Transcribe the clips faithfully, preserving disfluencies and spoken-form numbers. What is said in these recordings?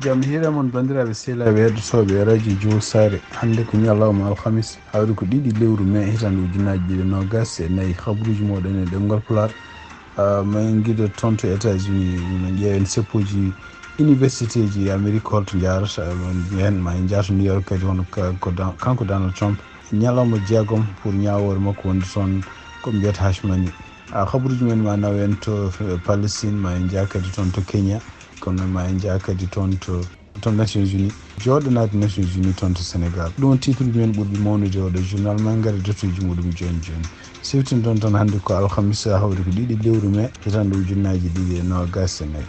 Jam hiira mon, banndiraaɓe sehilaaɓe heɗotooɓe e radio Jowol Saare. Hannde ko ñalawma alhamis, hawri ko ɗiɗi lewru mai, hitaande ujunnaji ɗiɗi e noogas e nayi. Habruuji mooɗon e ɗemngal Pulaar. Ah, ma en ngido toon to États-Unis, no ƴeewen seppooji universitéji Amérique holto njaarata. Ah, on mbiyen ma en njaato New York kadi, hono ka-, ko Dan-, kanko Donald Trump, ñalawma jeegom pour ñaawoore makko wonde toon, ko mbiyata Hashmani. Ah, habruuji men ma nawen to, eh, Palestine, ma en njaa kadi toon to Kenya, kono ma en njaa kadi toon to, to Nations Unies. Jooɗo naati Nations Unies toon to Sénégal. Ɗum on titre uji men ɓurɗi mawnude oɗo journal, ma en ngari datuuji muɗum jooni jooni. Siwtinɗon tan hannde ko alhamisa, hawri ko ɗiɗi lewru mai, hitaande ujunnaji ɗiɗi e noogas e nayi.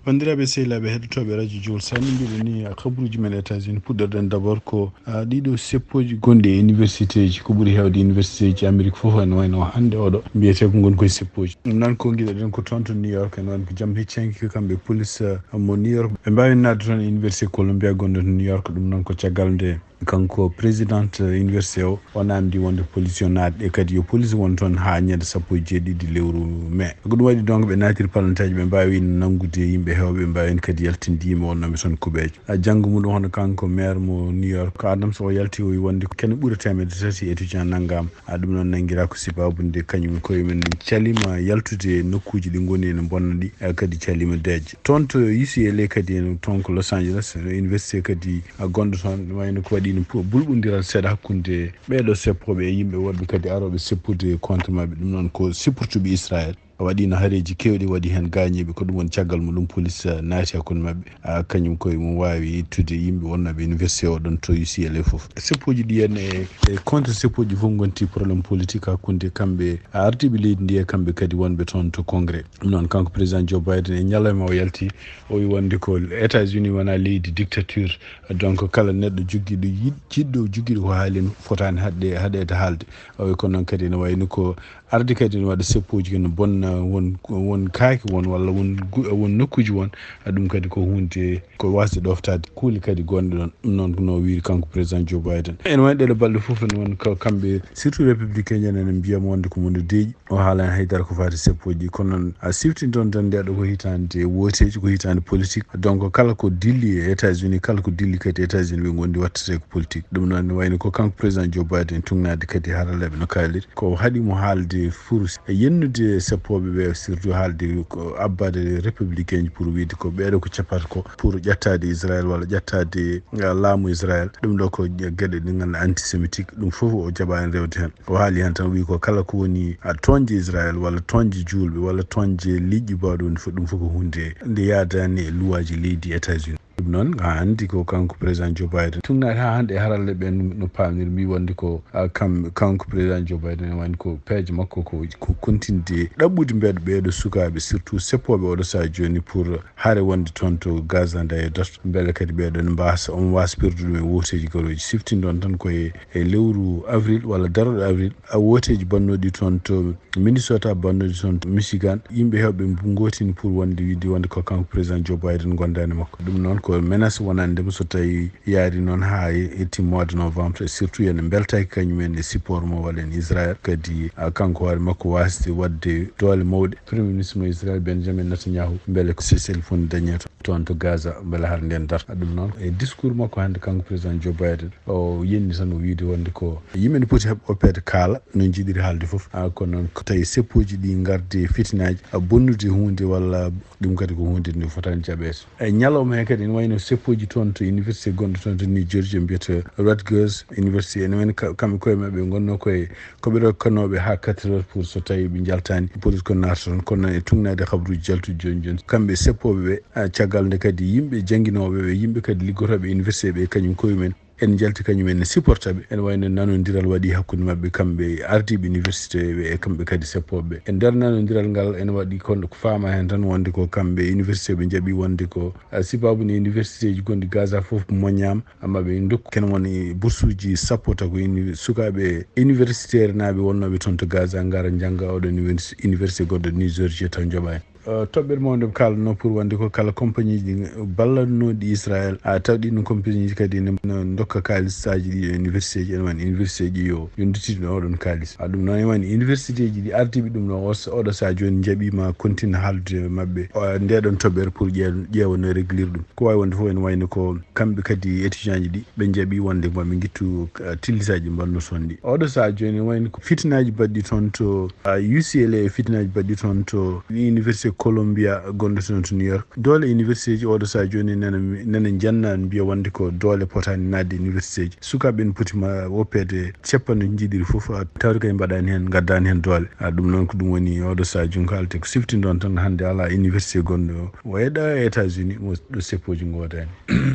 Banndiraaɓe sehilaaɓe heɗotooɓe radio Jowol Saare, no mbiɗen ni, habruuji men États-Unis, puɗɗorɗen d'abord ko, ah, ɗiɗo seppooji gonɗi e universitéji, ko ɓuri heewde universitéji Amérique fof, ene wayno hannde oɗo mbiyetee ko ngoni koye seppooji. Ɗum noon ko ngiɗoɗen ko toon to New York, ene wayno ko jam hecci hanki ko kamɓe police, ah, mo New York. Ɓe mbaawi naatde toon e université Columbia gonɗo to New York, ɗum noon ko caggal nde kanko président université o, o namdi wonde police yo naat, e kadi yo police won toon haa ñande sappo e jeeɗiɗi lewru mai. Ko ɗum waɗi donc ɓe naatiri palanteeje, ɓe mbaawi nanngude yimɓe heewɓe, ɓe mbaawi kadi yaltinde yimɓe wonnooɓe toon kuɓeeje. A janngo muɗum hono kanko maire mo New York, ko Adams o yalti, o wi wonde ko kene ɓura teemedde tati étudiant nanngaama. A ɗum noon nanngiraa ko sababu nde kañum koye men calima yaltude e nokkuuji ɗi ngoni ene bonna ɗi, e kadi calima deeƴa. Toon to U C L A kadi, en toon ko Los Angeles, université kadi a gonɗo toon, wayno ko waɗi no pu-, bulɓondiral seeɗa hakkunde ɓeeɗo seppooɓe e yimɓe woɗɓe kadi arooɓe seppude contre maɓɓe. Ɗum noon ko sipportuɓe Israël. Waɗi no hareeji keewɗi, waɗi heen gaañiiɓe, ko ɗum woni caggal muɗum police, eh, naati hakkunde maɓɓe. Ah, kañum koye mum waawi ittude yimɓe wonnooɓe université o ɗon to U C L A fof. Seppooji ɗi en e, e contre seppooji fof ngonti problème politique hakkunde kamɓe ardiiɓe leydi ndi e kamɓe kadi wonɓe toon to Congrès. Ɗum noon kanko président Joe Biden e ñalawma o yalti, o wi wonde ko États-Unis wona leydi dictature. Donc kala neɗɗo joggiiɗo yiɗ-, jiɗɗo joggiiɗo ko haali en fotaani haɗde, haɗeede haalde. O wi ko noon kadi ene wayno ko ardi kadi ene waɗa seppooji kadi no bonna won, won kaaki won walla won gu-, won nokkuuji won. Ɗum kadi ko huunde ko waasde ɗoftaade kuule kadi gonɗe ɗon. Ɗum noon ko no wiiri kanko président Joe Biden. Ene wayno ɗeɗo balɗe fof ene won ko kamɓe surtout républicain en ene mbiya mo wonde ko mo no deeƴi. O haalani haydara ko faati seppooji ɗi, kono noon a siftini toon tan nde ɗo ko hitaande wooteeji, ko hitaande politique. Donc kala ko dilli e États-Unis, kala ko dilli kadi États-Unis ɓe ngondi wattete ko politique. Ɗum noon ne wayno ko kanko président Joe Biden tugnaade kadi haralleeɓe no kaaliri. Ko haɗi mo haalde pour e yennude seppooɓe ɓe, surtout haalde ko abbaade républicain ji pour wiide ko ɓeeɗo ko cappata ko pour ƴettaade Israël walla ƴettaade, eh, laamu Israël. Ɗum ɗo ko geɗe ɗe ngannduɗaa antisémitique, ɗum fof o jaɓaani rewde heen. O haali heen tan, o wi ko kala ko woni a toñde Israël walla toñde juulɓe walla toñde liƴƴi baawɗe woni fof, ɗum fof ko huunde nde yaadaani e luwaaji leydi États-Unis. Ɗum noon, haa anndi ko kanko président Joe Biden tugnaade haa hannde e haralleeɓe ɓen no paamniri mbi wonde ko, ah, kam, kanko président Joe Biden woni ko peeje makko ko, ko kontinde ɗaɓɓude mbeɗa ɓeeɗo sukaaɓe, surtout seppooɓe oɗo sahaa jooni pour hare wonde toon to Gaza nde e darto, mbele kadi ɓeeɗo ne mbaasa, on waasa perdude ɗum e wooteeji garooji. Siftinɗon tan ko e, e lewru avril walla darooɗo avril, a wooteeji bannooɗi toon to Minnesota, bannooji toon to Michigan, yimɓe heewɓe mbu-, ngootini pour wonde wiide wonde ko kanko président Joe Biden gondaani makko. Ɗum noon ko menace wonande mo so tawi yaari noon haa e, e timmoode novembre, surtout ene mbeltaaki kañum en e support mo waɗen Israël. Kadi, a, kanko hoore makko waasde waɗde doole mawɗe. Premier ministre mo Israël, Benjamin Netanyahu, mbele ko cessez-le-feu ne dañee to, toon to Gaza, mbele har nden darta. Ɗum noon, e discours makko hannde, kanko président Joe Biden, o yenni tan o wiide wonde ko yimɓe ne poti heɓ oppeede kaala no njiɗiri haalde fof. A, kono noon ko tawi seppooji ɗi ngarde fitinaaji, a, bonnude huunde walla ɗum kadi ko huunde nde fotaani jaɓeede. E ñalawma he kadi ene wayno seppooji toon to université gonɗo toon to New Jersey, mbiyata Rutgers University, ene wayno ka-, kamɓe koye maɓɓe ngonno koye ko ɓe rokkanooɓe haa quatre heures pour so tawi ɓe njaltaani, police ko naata toon. Kono noon e tugnaade habruuji jaltuɗi jooni jooni, kamɓe seppooɓe ɓe, a, caggal nde kadi yimɓe jannginooɓe ɓe, yimɓe kadi liggotooɓe e université ɓe, kañum koye mum en, en njalti kañum en ne supporta ɓe. Ene wayno nanondiral waɗi hakkunde maɓɓe kamɓe ardiiɓe université ɓe e kamɓe kadi seppooɓe ɓe. E nder nanondiral ngal ene waɗi kon ko faama heen tan wonde ko kamɓe université ɓe njaɓi wonde ko, a, sababu ne universitéji gonɗi Gaza fof moññaama, amma ɓe ndokku ken woni boursuuji sappo tago ini sukaaɓe universitaire naaɓe wonnooɓe toon to Gaza ngara njannga oɗon univers-, université goɗɗo New Jersey taw njoɓaani. Toɓɓere mawnde ɓe kaalanoo pour wonde ko kala compagnieji ɗi ballatnooɗi Israël, a tawɗi ɗum compagnieji kadi ne ndokka kaalisaaji ɗi e universitéji, ene wayno universitéji yo yo nduttiɗo oɗon kaalis. A ɗum noon ene wayno universitéji ɗi ardiiɓe ɗum ɗo oɗo saha jooni njaɓiima continue haaldude e maɓɓe ndeɗon toɓɓere pour ƴeewa no réglir ɗum. Ko waawi wonde fof ene wayno ko kamɓe kadi étudiantji ɗi ɓe njaɓi wonde maɓe ngittu tillisaaji mbanno son ɗi. Oɗo saha jooni ene wayno ko fitinaaji baɗɗi toon to U C L A e fitinaaji baɗɗi toon to université Columbia gonɗo toon to New York. Doole universitéji oɗo saha jooni nana nana njanna mbiya wonde ko doole potaani naatde universitéji. Sukaaɓe ene poti ma woppeede ceppanɗe njiɗiri fof tawde kay mbaɗaani heen ngaddaani heen doole. A ɗum noon ko ɗum woni oɗo saha jooni ko haalte ko sifti ɗon tan hannde alaa université gonɗo o wayɗa e États-Unis mo ɗo seppooji ngoodaani.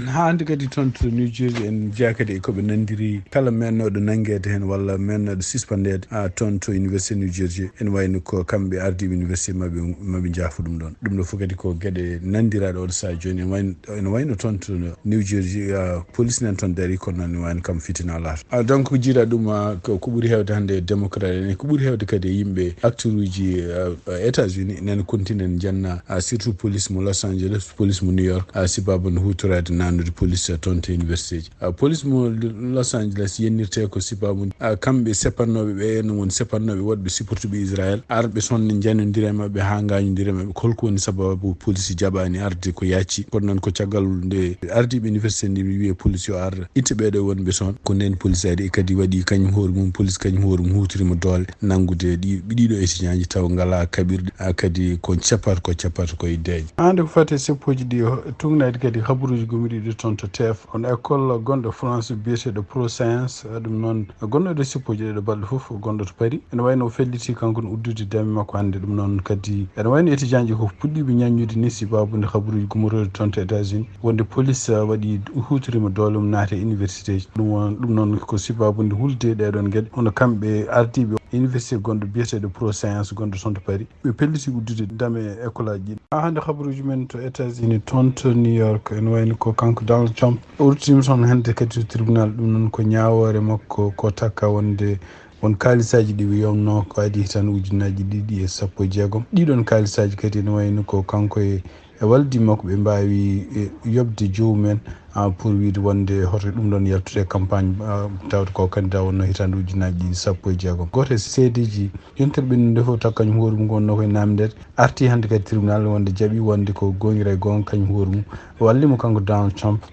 Haa hannde kadi toon to New Jersey en njiyaa kadi e ko ɓe nanndiri kala meennooɗo nanngeede heen walla meennooɗo sispandeede a toon to université New Jersey ene wayno ko kamɓe ardiiɓe université maɓe maɓe njaafo ɗum ɗoon. Ɗum ɗo fof kadi ko geɗe nanndiraaɗe oɗo saha jooni ene wayno ene wayno toon to New Jersey police nan toon darii kono noon ene wayno kam fitina alaata. Donc ko jiiɗa ɗum ko ɓuri heewde hannde e démocrate en e ko ɓuri heewde kadi e yimɓe acteur uji États-Unis nana continue njanna surtout police mo Los Angeles police mo New York sibabu nde huutoraade nanude police toon to universitéji. Police mo Los Angeles yennirte ko sibabu kamɓe seppannoɓe ɓe no woni seppannoɓe woɗɓe supportuɓe Israël arɓe sonne njanodira e maɓɓe ha ngañodira e maɓɓe ko holko woni sababu police jaɓani arde ko yacci kono noon ko caggal nde ardiɓe université ndi mi wiye police yo ar itta ɓeɗo wonɓe toon ko nden police ari e kadi waɗi kañum hoore mum police kañum hoore mum hutorima doole nanngude ɗi ɗiɗo étudiantji taw ngala kaɓirɗe kadi ko cappata ko cappata koye deeƴe. Hande ko fate seppoji ɗi tugnadi kadi habaruji gumiɗiɗi toon to T F on école gonɗo France biyeteɗo Pro Science ɗum noon gonɗo e ɗo seppoji ɗe ɗo balɗe fof gonɗo to Paris ene wayno o felliti kanko no uddude dame makko hannde ɗum noon kadi ene wayno étudiantji ko puɗɗiɓe ñaññude ni sibabude habaruji gumotoɗi toon to États-Unis wonde police waɗi hutorima doole mum naata e universitéji ɗum won ɗum noon ko sibabude hulde ɗeɗon gueɗe hono kamɓe ardiɓe université gonɗo biyeteɗo Pro Science gonɗo toon to Paris ɓe pelliti uddude dame e école aji ɗi ha hande habaruji men to États-Unis toon to New York ene wayno ko kanko Donald Trump o ruttima toon hande kadi to tribunal ɗum noon ko ñawore makko ko takka wonde won kaalisaji ɗi ɓe yomno ko adi tan ujunaji ɗiɗi e sappo e jeegom ɗiɗon kaalisaji kadi ene wayno ko kanko e e waldi makko ɓe mbawi yoɓde jomumen pour wiide wonde hoto ɗum ɗon yaltude e campagne tawde ko candidat wonno hitande ujunaji ɗiɗi sappo e jeegom goto e seedeji yontere ɓennude fof taw kañum hoore mum wonno koye namdede arti hande kadi tribunal wonde jaaɓi wonde ko goñira e gonga kañum hoore mum wallimo kanko Donald Trump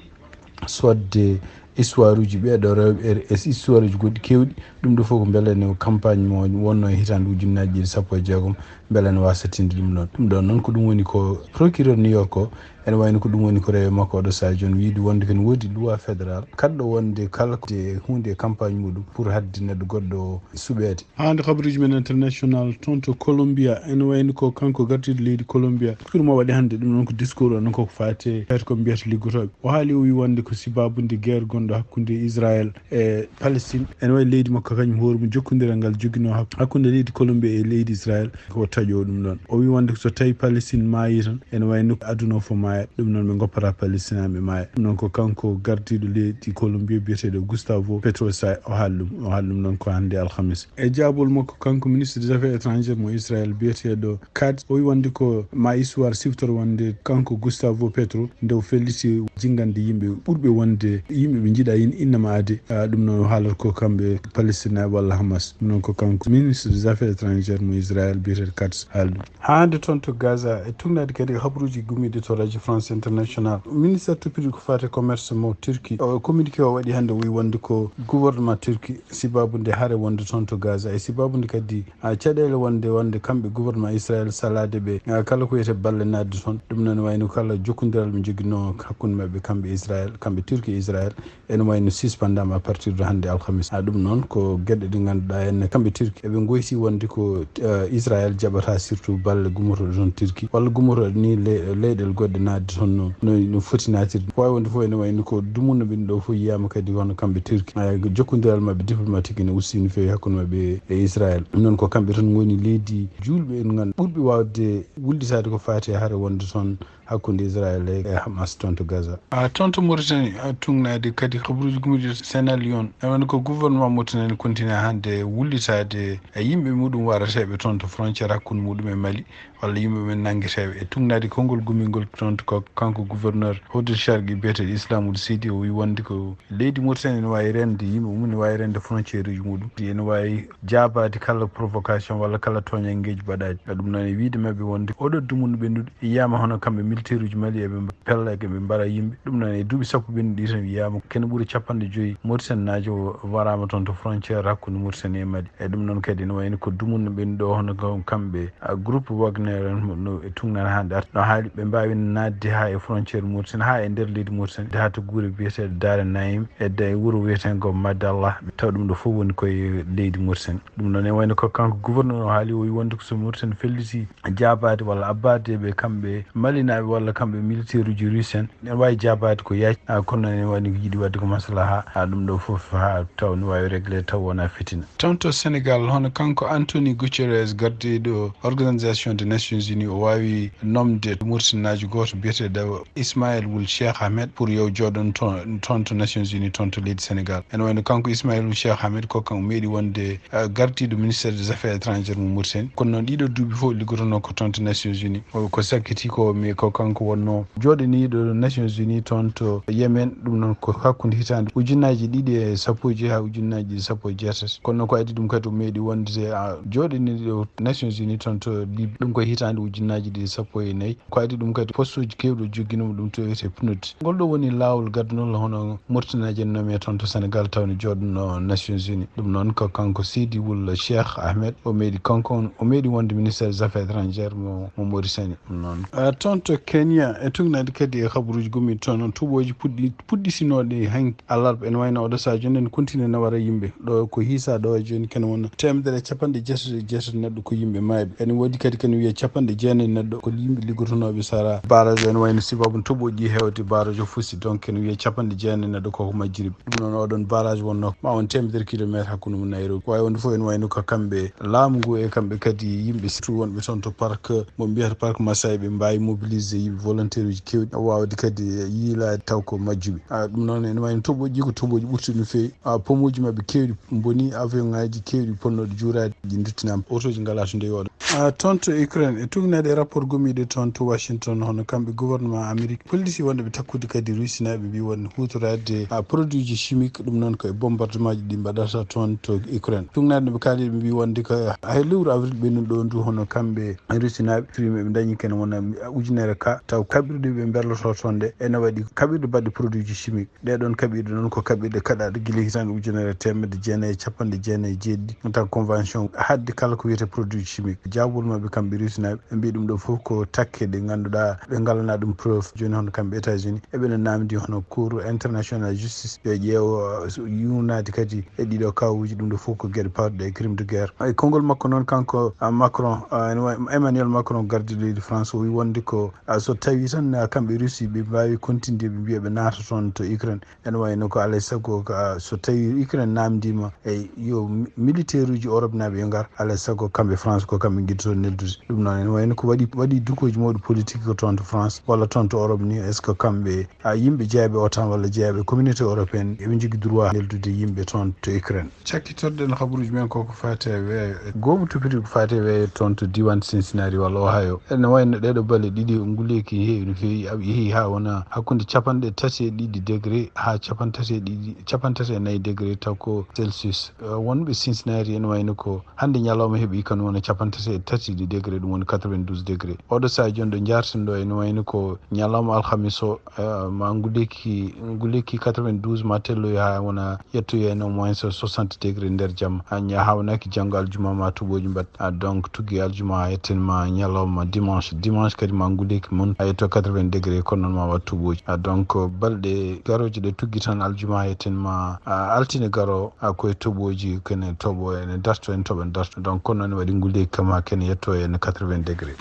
sodde histoire uji ɓeɗo rewɓe e histoire uji goɗɗi kewɗi ɗum ɗo fof ko beele ne campagne mo wonno e hitande ujunnaji ɗiɗi sappo e jeegom beele ne wasa tinde ɗum ɗon ɗum ɗon noon ko ɗum woni ko procureur New York o ene wayno ko ɗum woni ko rewe makko oɗo sadio on wiide wonde kene woodi loi fédéral kaɗɗo wonde kala de hunde e campagne muɗum pour hadde neɗɗo goɗɗo suɓede. Hande habaruji men international toon to Colombia ene wayno ko kanko gardiɗo leydi Colombia discours mo waɗi hande ɗum noon ko discours on koko fate kayto ko mbiyata liggotoɓe o haali o wi wonde ko sibabude guerre gonɗo hakkude Israël e Palestine ene wayi leydi makko kañum hoore mum jokkodiral ngal joguino hakkude leydi Colombie e leydi Israël ko taƴo ɗum ɗon o wi wonde so tawi Palestine maayi tan ene wayi nokku aduna o fof maaya ɗum noon ɓe goppata Palestine ɓe maaya ɗum noon ko kanko gardiɗo leydi Colombie biyeteɗo Gustavo Petro sa o haali ɗum o haali ɗum ɗon ko hande alhamis e jaabol makko kanko ministre des affaires étrangères mo Israël biyeteɗo Katz o wi wonde ko ma histoire siftor wonde kanko Gustavo Petro nde o felliti jingande yimɓe ɓurɓe wonde yimɓe ɓe jiiɗa in innama aade ɗum noon o haalata ko kamɓe Palestine walla Hamas ɗum noon ko kanko ministre des affaires étrangères mo Israël biyeteɗo Katz haali ɗum. Hande toon to Gaza e tugnade kadi habaruji gumiɗi to radio France International ministre toppitiiɗo ko fate commerce mo Turquie o communiqué o waɗi hande o wi wonde ko gouvernement Turquie sibabude hare wonde toon to Gaza e sibabude kadi caɗele wonde wonde kamɓe gouvernement Israël salade ɓe kala ko wiyete balle nadde toon ɗum noon wayno kala jokkodiral ɓe joguino hakkude mabɓe kamɓe Israël kamɓe Turquie e Israël ene wayno suspendama à partir de hande alhamis ha ɗum noon ko gueɗe ɗe ganduɗa henne kamɓe Turquie eɓe goyti wonde ko Israël jaɓata surtout balle gumotoɗe toon Turquie walla gumotoɗe ni leyɗele goɗɗe nadde toon no no foti natirde wawi wonde foof ene wayno ko dumunna ɓen ɗo foof yiyama kadi hono kamɓe Turquie jokkodiral mabɓe diplomatique ene usti no fewi hakkude mabɓe e Israël ɗum noon ko kamɓe tan goni leydi julɓe en gandu ɓurɓe wawde wullitade ko fati e hare wonde toon hakkunde Israel e Hamas toon to Gaza. A toon to Mauritanie, a tugnaade kadi habaruuji gummiiɗi Sénégal yon. E wano ko gouvernement Mauritanie continue hannde wullitaade e yimɓe muɗum warateeɓe toon to frontière hakkunde muɗum e Mali, walla yimɓe men nanngeteeɓe. E tugnaade konngol gummingol toon to ko kanko gouverneur Houdou Chargui biyeteeɗo Islamul Sidi, o wi wonde ko leydi Mauritanie ene waawi reende yimɓe mum, ene waawi reende frontière uji muɗum. Ene waawi jaabaade kala provocation walla kala tooñanngeeji baɗaaɗi. E ɗum noon e wiyde maɓɓe wonde oɗo dumunna ɓennuɗo yiyaama hono kamɓe militaire uji Mali eɓe mba-, pella eɓe mbara yimɓe. Ɗum noon e duuɓi sappo ɓennuɗi tan yiyaama kene ɓuri capanɗe joyi Mauritanie naajo waraama toon to frontière hakkunde Mauritanie e Mali. E ɗum noon kadi ene wayno ko dumunna ɓennuɗo hono kam-, kamɓe a groupe Wagner en no e tugnaade hannde arta no haali ɓe mbaawi naatde haa e frontière Mauritanie, haa e nder leydi Mauritanie, haa to gure biyeteeɗe Daara Nayim, e da-, e wuro wiyeteengo Madalla, taw ɗum ɗo fof woni koye leydi Mauritanie. Ɗum noon e wayno ko kanko gouverneur o haali, o wi wonde ko so Mauritanie felliti jaabaade walla abbaade ɓe kamɓe Malinaaɓe walla kamɓe militaire uji russe en, ene waawi jaabaade ko yaaji, a, kono ene wayno ko yiɗi waɗde ko maslaha, a, ɗum ɗo fof haa taw ne waawi réglé taw wona fitina. Toon to Sénégal, hono kanko Anthony Guterres, gardiiɗo Organisation des Nations Unies, o waawi nomde Mauritanie naajo gooto biyeteeɗo Ismaël Wul Cheikh Ahmed pour yo jooɗon toon, toon to Nations Unies, toon to leydi Sénégal. Ene wayno kanko Ismaël Wul Cheikh Ahmed ko kanko meeɗi wonde, eh, gardiiɗo ministère des affaires étrangères mo Mauritanie. Kono noon ɗiɗo duuɓi fof liggotonoo ko toon to Nations Unies. O ko sakkiti ko, mais ko kanko wonnoo jooɗaniiɗo Nations Unies toon to Yemen. Ɗum noon ko hakkunde hitaande ujunnaaji ɗiɗi e sappo e joyi haa ujunnaaji ɗiɗi sappo e jeetati. Kono noon ko adii ɗum kadi o meeɗi wonde, a, jooɗaniiɗo Nations Unies toon to Libye. Ɗum ko hitaande ujunnaaji ɗiɗi sappo e nayi. Ko adii ɗum kadi postuuji keewɗi o jogginoo ɗum to wiyetee PNUD. Ngol ɗo woni laawol gaddunol hono Mauritanie jennoomi e toon to Sénégal tawno jooɗnoo Nations Unies. Ɗum noon ko kanko Sidi Wul Cheikh Ahmed, o meeɗi kanko on, o meeɗi wonde ministère des affaires étrangères mo, mo Mauritanie. Ɗum noon. Ah, toon to Kenya, e tugnaade kadi e habaruuji gomɗi toon, toɓooji puɗɗi-, puɗɗitinooɗi hanki alarba, ene wayno oɗo sahaa jooni ene continue nawara yimɓe. Ɗo ko hiisa ɗo e jooni kene wona teemedere e capanɗe jeetati e jeetati neɗɗo ko yimɓe maayɓe. Ene woodi kadi kene wiye capanɗe jeenayi neɗɗo ko yimɓe liggotonooɓe sara barrage o. Ene wayno sababu toɓooji heewde barrage o fusi, donc kene wiye capanɗe jeenayi neɗɗo koko majjiri. Ɗum noon oɗon barrage wonno ma won teemedere kilométre hakkunde mum Nairobi. Waawi wonde fof ene wayno ko kamɓe laamu ngu e kamɓe kadi yimɓe surtout wonɓe toon to parc mo mbiyata parc Masai ɓe mbaawi mobiliser yimɓe volontaire uji keewɗi waawde kadi yiilaade taw ko majjuɓe. Ah, ɗum noon ene wayno toɓooji ko toɓooji ɓurtuɗi no feewi. Ah, pomuuji maɓɓe keewɗi mboni, avion ngaji keewɗi ponnooɗi juuraade ɗi nduttinaama. Otoji ngalaa to ndewi oɗo. Ah, toon to Ukraine, e tugnaade e rapport gommiiɗo toon to Washington, hono kamɓe gouvernement Amérique, polliti wonde ɓe takkude kadi Russie naaɓe mbi wonde huutoraade, ah, produit ji chimique, ɗum noon ko e bombardement ji ɗi mbaɗata toon to Ukraine. Tugnaade ɓe kaali ɓe mbi wonde ko hay lewru avril ɓennuɗo ɗo ndu, hono kamɓe Russie naaɓe, prime ɓe dañi kene wona ujunere ka, taw kaɓirɗe ɓe mberloto toon nde ene waɗi kaɓirɗe baɗɗe produit ji chimique. Ɗee ɗoon kaɓirɗe noon ko kaɓirɗe kaɗaaɗe gila hitaande ujunere e teemedde jeenayi e capanɗe jeenayi e jeeɗiɗi, taw convention haɗde kala ko wiyetee produit chimique. Jaabol maɓɓe kamɓe Russie naaɓe, ɓe mbii ɗum ɗo fof ko takke ɗe ngannduɗaa ɓe ngalana ɗum preuve. Jooni hono kamɓe États-Unis, eɓe no naamndi hono Cour international justice yo ƴeewo, uh, so yuunaade kadi e ɗiɗo kawuuji. Ɗum ɗo fof ko geɗe pawɗe e crime de guerre. E konngol makko noon kanko, uh, Macron, uh, ene wa-, Emmanuel Macron gardiiɗo leydi France o wi wonde ko, uh, so tawi tan, uh, kamɓe Russie ɓe mbaawi continue ɓe mbiya ɓe naata toon to Ukraine. Ene wayno ko alaa e sago ka, so tawi Ukraine naamndiima e yo mi-, militaire uji Europe naaɓe yo ngar, alaa e sago kamɓe France ko kamɓe ngiɗi toon neldude. Ɗum noon ene wayno ko waɗi, waɗi dukooji mawɗi politique ko toon to France walla toon to Europe ni, est-ce que kamɓe, a, yimɓe jeyaɓe OTAN walla jeyaɓe communauté européenne eɓe njogii droit neldude yimɓe toon to Ukraine? Cakkitorɗen habaruuji men ko ko faati e weeyo. Goomu tupiri ko faati e weeyo toon to diiwaan Cincinnati walla Ohio. Ene wayno ɗee ɗoo balɗe ɗiɗi nguleeki heewi no feewi, a-, yehi haa wona hakkunde capanɗe tati e ɗiɗi degré haa capanɗe tati e ɗiɗi, capanɗe tati e nayi degré taw ko Celsius. Eh, wonɓe Cincinnati ene wayno ko hannde ñalawma heɓi kano wona capanɗe tati e tati degré, ɗum woni quatre-vingt-douze degré. Oɗo sahaa jooni ɗo njaarten ɗo ene wayno ko ñalawma alhamis o, eh, ma nguleeki, nguleeki quatre-vingt-douze ma telloyo haa wona yettoyo en au moins soixante degré nder jamma. A ña hawnaaki janngo aljuma ma toɓooji mbaɗ. A donc tuggi aljuma ha yetten ma ñalawma dimanche. Dimanche kadi ma nguleeki mum a yetto quatre-vingts degré kono noon ma waɗ toɓooji. A donc balɗe garooje ɗe tuggi tan aljuma ha yetten ma, a, altine garo a koye toɓooji kene toɓo ene darto en toɓo ene darto. Donc kono noon waɗi nguleeki kam ha kene yetto en quatre-vingts degré.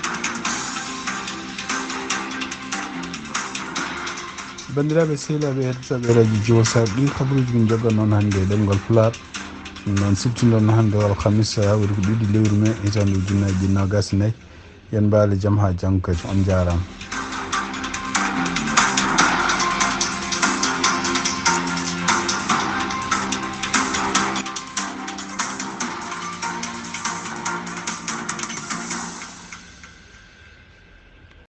Banndiraaɓe sehilaaɓe heɗotooɓe radio Jowol Sar ɗi habaruuji min joggat noon hannde e ɗemngal Pulaar. Ɗum noon siftinɗon hannde o alhamis, hawri ko ɗiɗi lewru mai hitaande ujunnaaji ɗiɗi nogas e nayi. Yen mbaale jam haa janngo kadi. On njaaraama.